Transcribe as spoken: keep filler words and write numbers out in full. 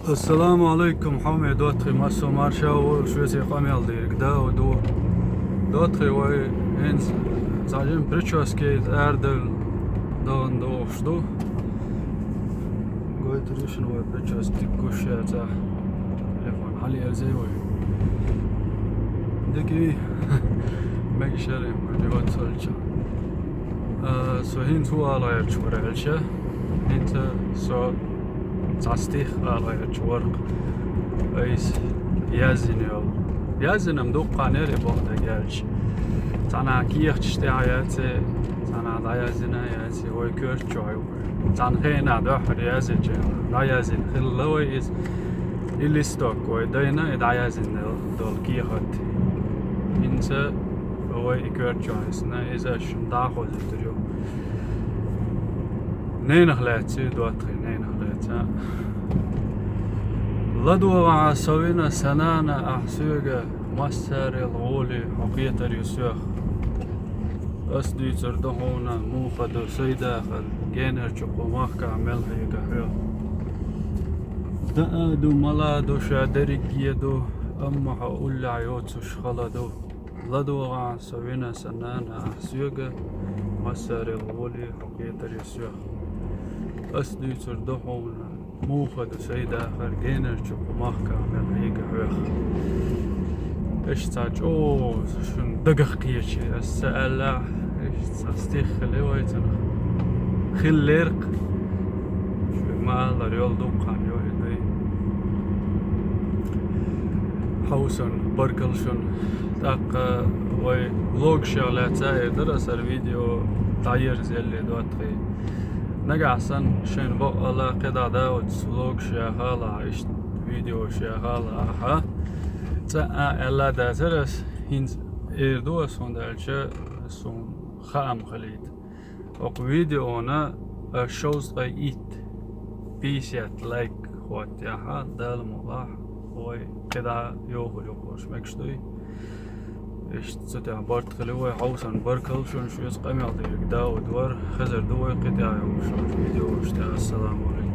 Ассаламу алейкум, хьоме доттагӀий, массо марша волаш веза, къамел дийриг Дауд ву. ДоттагӀий, вай хӀинца цхьа жима прическа яйта арадала дахана догӀуш ду. Гойтур ю шуна вай прическа дика гуш яцахь. Телефон хьалъерзай вай. Дика, мегаш яр вай, дика оццолча. А, со хӀинца хӀу ала гӀерташ вара аьлча, хӀинца со цхьа стих ала гӀерташ вара-кх, айса язйина йолу. Язйина-м дуккха яр и, бакъдерг аьлча. Цхьанхьа кехаташ тӀехь яц, цхьанхьа дӀаязйина яц, вай коьрта чохь ю. Цхьана хенахь дуьххьара язйича, дӀаязйина хилла вай иза. И листок вай дайна, и дӀаязйина долу кехат. ХӀинца вай и коьрта чохь йисна, иза ас шуна дӀахозуьйтур ю. Ненах лаьцна ю, доттагӀий, ненах лаьцна. ЛадогӀахьа со вина сан нана ахь соьга, массарел гӀоле хьо кхетар ю соьх. Ас дуьйцур ду хьуна, муха ду сайн дахар, генарчу кху махкахь мел хьега хьоьх. Даа ду, мала ду, ша дерриге ду, амма хьо уллехь йоцуш хала ду. ЛадогӀахьа со вина сан нана ахь соьга, массарел гӀоле хьо кхетар ю соьх. Ас дуьйцур ду хьуна, муха ду сайн дахар, генарчу кху махкахь мел хьега хьоьх. Иштта цхьа чӀогӀа шуна дагах кхечи ас ца аьллехь, иштта цхьа стих хили вай цунах. Хиллерг. Шуьга ма-аллара, йолу дуккха хан йо и дуй. Хьовсун, баркалла шуна. ТӀаккха вай влогашех лаьцна эр дара ас хӀара видео дӀаерзаяле, доттагӀий. Нагахь санна шайна бакъалла кхидӀа Даудас влогаш яха а лахь, иштта видеош яха а лахь, цкъа а аьлла дацара ас, хӀинца эр ду ас, хӀунда аьлча суна хаам хилийта. Окху видеона аш шовзткъе итт, пятьдесят лайк хӀоттаяхьа, Дала мукъалахь, вай кхидӀа йохур ю, хӀорш мегаш дуй. Иштта цу тӀехь барт хили вай, хьовсун, баркалла шуна, шуьца къамел дийриг Дауд вара, хезар ду вай кхидӀа йохуш йолчу видеош тӀехь. Ассаламу алейкум.